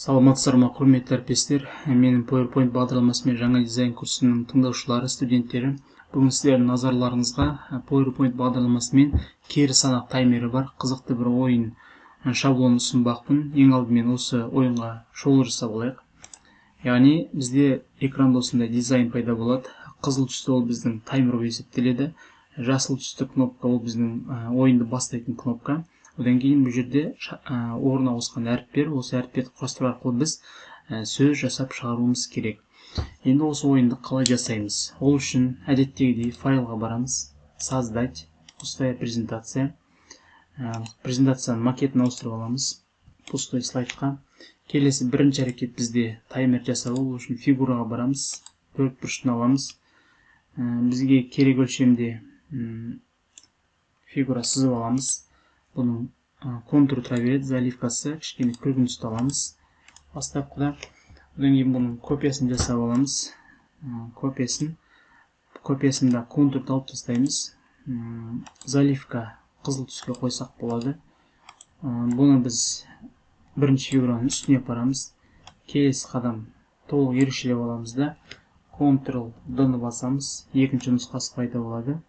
Саламатсыздар ма, құрметті әріптестер. Менің PowerPoint бағдарламасымен жаңа дизайн курсының тыңдаушылары, студенттері. Бүгін сіздердің назарларыңызға PowerPoint бағдарламасымен кері санақ таймері бар қызықты бір ойын шаблонын ұсынбақпын. Ең алдымен осы ойынға шолу жасап алайық. Яғни бізде экранда осындай дизайн пайда болады. Қызыл түсті ол біздің таймер болып есептеледі. Жасыл түсті кнопка ол біздің ойынды бастайтын кнопка. Одан кейін бұл жерде орын ауысқан әріптер, осы әріптерді құрастыру арқылы біз сөз жасап шығаруымыз керек. Енді осы ойынды қалай жасаймыз? Ол үшін әдеттегідей файлға барамыз, создать, пустая презентация. Презентацияның макетін ауыстырып аламыз пустой слайдқа. Келесі бірінші әрекет бізде таймер жасау. Ол үшін фигураға барамыз, төрт бұрышын аламыз. Бізге керек өлшемде фигура сызып аламыз. Бұның контуры тұра береді, заливкасы кішкене күлгін түсті аламыз бастапқыда. Одан кейін бұның копиясын жасап аламыз. Копиясында контурды алып тастаймыз. Заливка қызыл түске қойсақ болады. Бұны біз бірінші фигураның үстіне апарамыз. Келесі қадам толық ерекшелеп аламыз да, Ctrl D-ны басамыз, екінші нұсқасы пайда болады.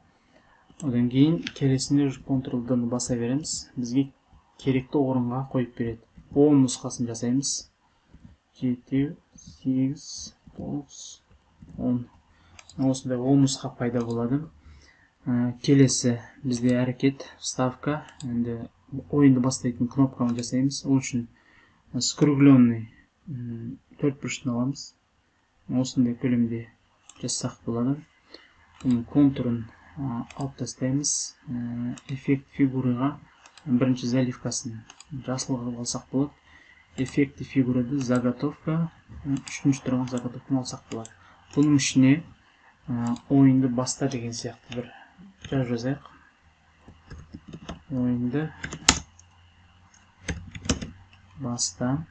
Одан кейін келесінде Ctrl D-ны баса береміз. Бізге керекті орынға қойып береді. 10 нұсқасын жасаймыз. 7, 8, 9, 10. Осындай 10 нұсқа пайда болады. Келесі бізде әрекет, вставка. Енді ойынды бастайтын кнопканы жасаймыз. Ол үшін скругленный төрт бұрышын аламыз. Осындай көлемде жасасақ болады. Бұның контурын алып тастаймыз. Эффект фигураға бірінші заливкасын жасыл қылып алсақ болады. Эффекті фигурады заготовка, үшінші тұрған заготовканы алсақ болады. Бұның ішіне ойынды баста деген сияқты бір жазу жазайық. Ойынды баста.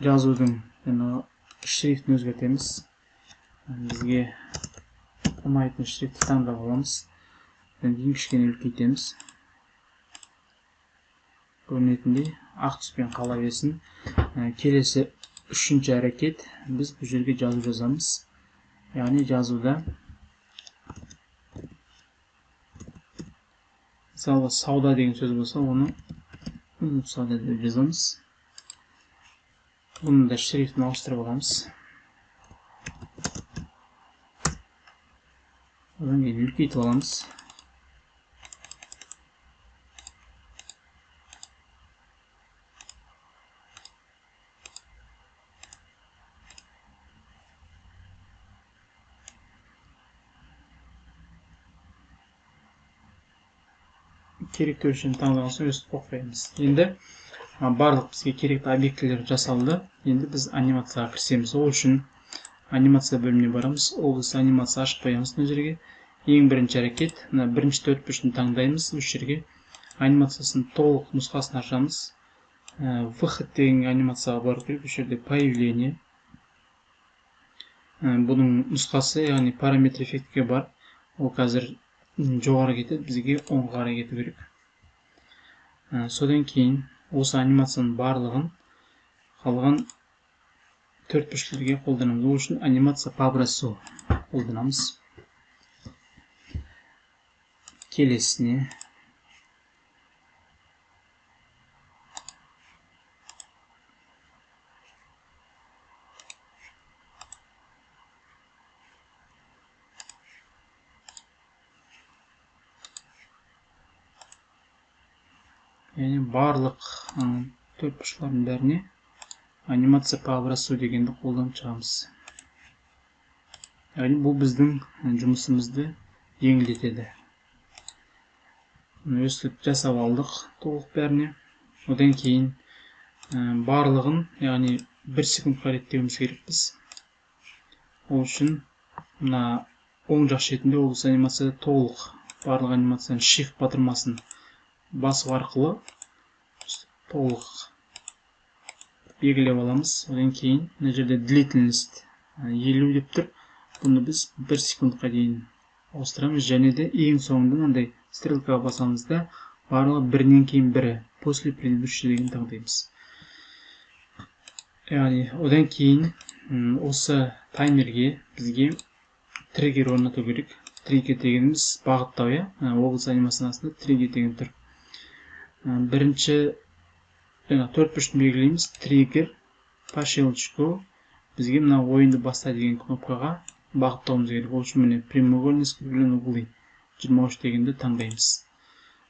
Жазудың шрифтін өзгертеміз. Бізге ұнайтын шрифтті таңдап аламыз. Одан кейін кішкене үлкейтеміз. Көрінетіндей ақ түспен қала берсін. Келесі үшінші әрекет, біз бұл жерге жазу жазамыз. Яғни жазуда мысалы сауда деген сөз болса, оны сауда деп жазамыз. Бұның да шрифтін ауыстырып аламыз. Одан кейін үлкейтіп аламыз. Керекті өлшемді таңдаған соң өстіп қойып қоямыз. Енді барлық бізге керекті объектілер жасалды. Енді біз анимацияға кірісеміз. Ол үшін анимация бөліміне барамыз. Область анимация ашып қоямыз мына жерге. Ең бірінші әрекет, мына бірінші төрт бұрышын таңдаймыз. Осы жерге анимациясын толық нұсқасын ашамыз. Выход деген анимацияға бару керек. Осы жерде появление. Бұның нұсқасы, яғни параметр эффектіге бар. Ол қазір жоғары кетеді, бізге оңға қарай кету керек. Содан кейін осы анимацияның барлығын қалған төрт бұрыштарға қолданамыз. Ол үшін анимация по образцу қолданамыз. Келесіне яғни барлық төрт бұрышлардың бәріне анимация по образцу дегенді қолданып шығамыз. Яғни бұл біздің жұмысымызды жеңілдетеді. Өстіп жасап алдық толық бәріне. Одан кейін барлығын, яғни 1 секундқа реттеуіміз керекпіз. Ол үшін мына оң жақ шетінде облыс анимацияда толық барлық анимацияны shift батырмасын басу арқылы толық белгілеп аламыз. Одан кейін мына жерде длительность 50 деп тұр. Бұны біз 1 секундқа дейін ауыстырамыз. Және де ең соңында мынандай стрелкаға басамыз да барлығы бірінен кейін бірі После предыдущий деген таңдаймыз. Яғни одан кейін осы таймерге бізге триггер орнату керек. Триггер дегеніміз бағыттау, иә? Облыс анимациясының астында триггер деген тұр. Бірінші жаңа төрт бұрышты белгілейміз. Триггер по щелчку бізге мына ойынды баста деген кнопкаға бағыттауымыз керек. Ол үшін міне прямоугольный скругленные углы 23 дегенді таңдаймыз.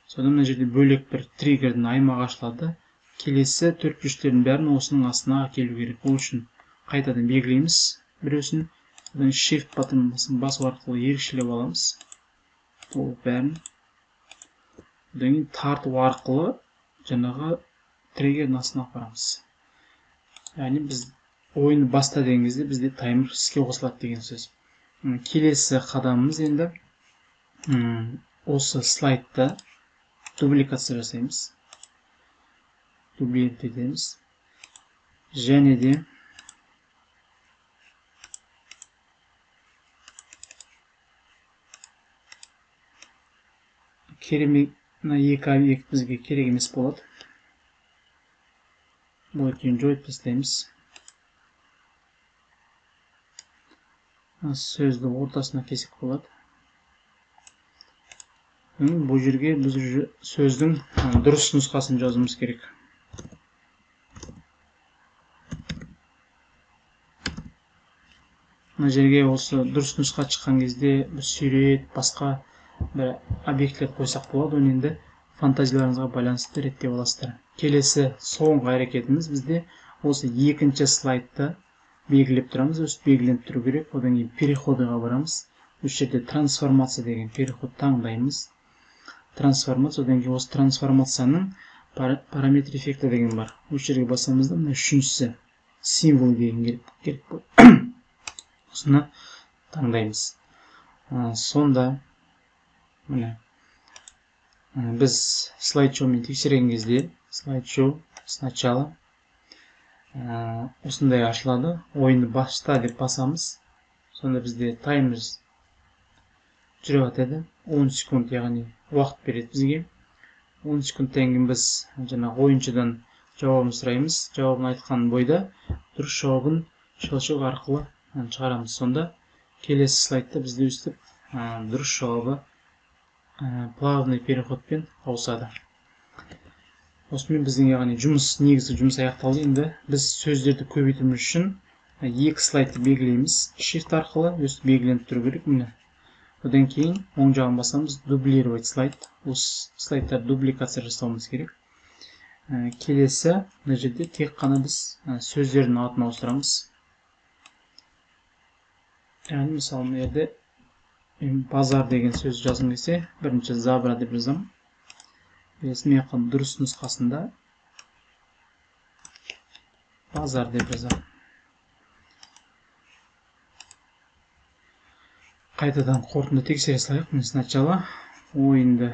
Содан мына жерде бөлек бір триггердің аймағы ашылады. Келесі төрт бұрыштердің бәрін осының астына әкелу керек. Ол үшін қайтадан белгілейміз біреусін. Одан Shift батырмасын басу арқылы ерекшелеп аламыз. Толық бәрін. Одан кейін тарту арқылы жаңағы триггердің астына апарамыз. Яғни біз ойынды баста деген кезде бізде таймер іске қосылады деген сөз. Келесі қадамымыз енді осы слайдта дубликация жасаймыз. Дублировать етеміз. Және де керек мына екі объект бізге керек емес болады. Бұл екеуін жойып тастаймыз. Сөзді ортасына кесек болады. Бұл жерге біз сөздің дұрыс нұсқасын жазуымыз керек. Мына жерге осы дұрыс нұсқа шыққан кезде бір сурет, басқа бір объектілер қойсақ болады. Оны енді фантазияларыңызға байланысты реттеп аласыздар. Келесі соңғы әрекетіміз бізде осы екінші слайдты белгілеп тұрамыз. Осы белгіленіп тұру керек. Одан кейін переходыға барамыз. Осы жерде трансформация деген переход таңдаймыз. Трансформация, одан кейін осы трансформацияның параметр эффекті деген бар. Осы жерге басамыз да, мына үшіншісі символ деген керек болады. Осыны таңдаймыз. Сонда міне біз слайд-шоумен тексерген кезде слайд-шоу сначала осындай ашылады. Ойынды баста деп басамыз. Сонда бізде таймер жүріп жатады. 10 секунд, яғни уақыт береді бізге. 10 секундтан кейін біз жаңағы ойыншыдан жауабын сұраймыз. Жауабын айтқан бойда дұрыс жауабын щелчок арқылы шығарамыз. Сонда келесі слайдта бізде өстіп дұрыс жауабы плавный переходпен ауысады. Осымен біздің яғни жұмыс, негізгі жұмыс аяқталды. Енді біз сөздерді көбейтуіміз үшін екі слайдты белгілейміз. Shift арқылы өстіп белгіленіп тұру керек. Міне. Одан кейін оң жағын басамыз, дублировать слайд. Осы слайдтарды дубликация жасауымыз керек. Келесі мына жерде тек қана біз сөздердің атын ауыстырамыз. Яғни мысалы мына жерде мен базар деген сөз жазғым келсе, бірінші забра деп жазамын. Келесі мен жақын дұрыс нұсқасында базар деп жазамын. Қайтадан қорытынды тексере салайық. Мен сначала ойынды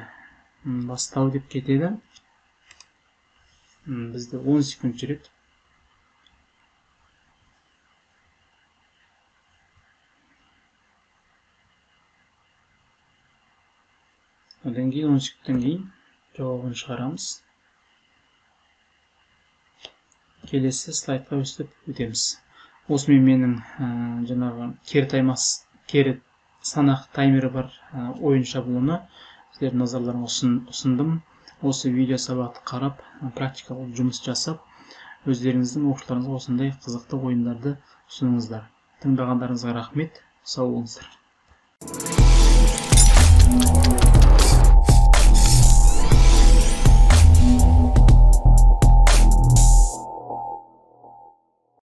бастау деп кетеді. Бізде 10 секунд жүреді. Одан кейін 10 секундтан кейін жауабын шығарамыз. Келесі слайдқа өстіп өтеміз. Осымен менің жаңағы кері санақ таймері бар ойын шаблоны сіздердің назарларыңызға ұсындым. Осы видео сабақты қарап, практикалық жұмыс жасап, өздеріңіздің оқушыларыңызға осындай қызықты ойындарды ұсыныңыздар. Тыңдағандарыңызға рахмет. Сау болыңыздар.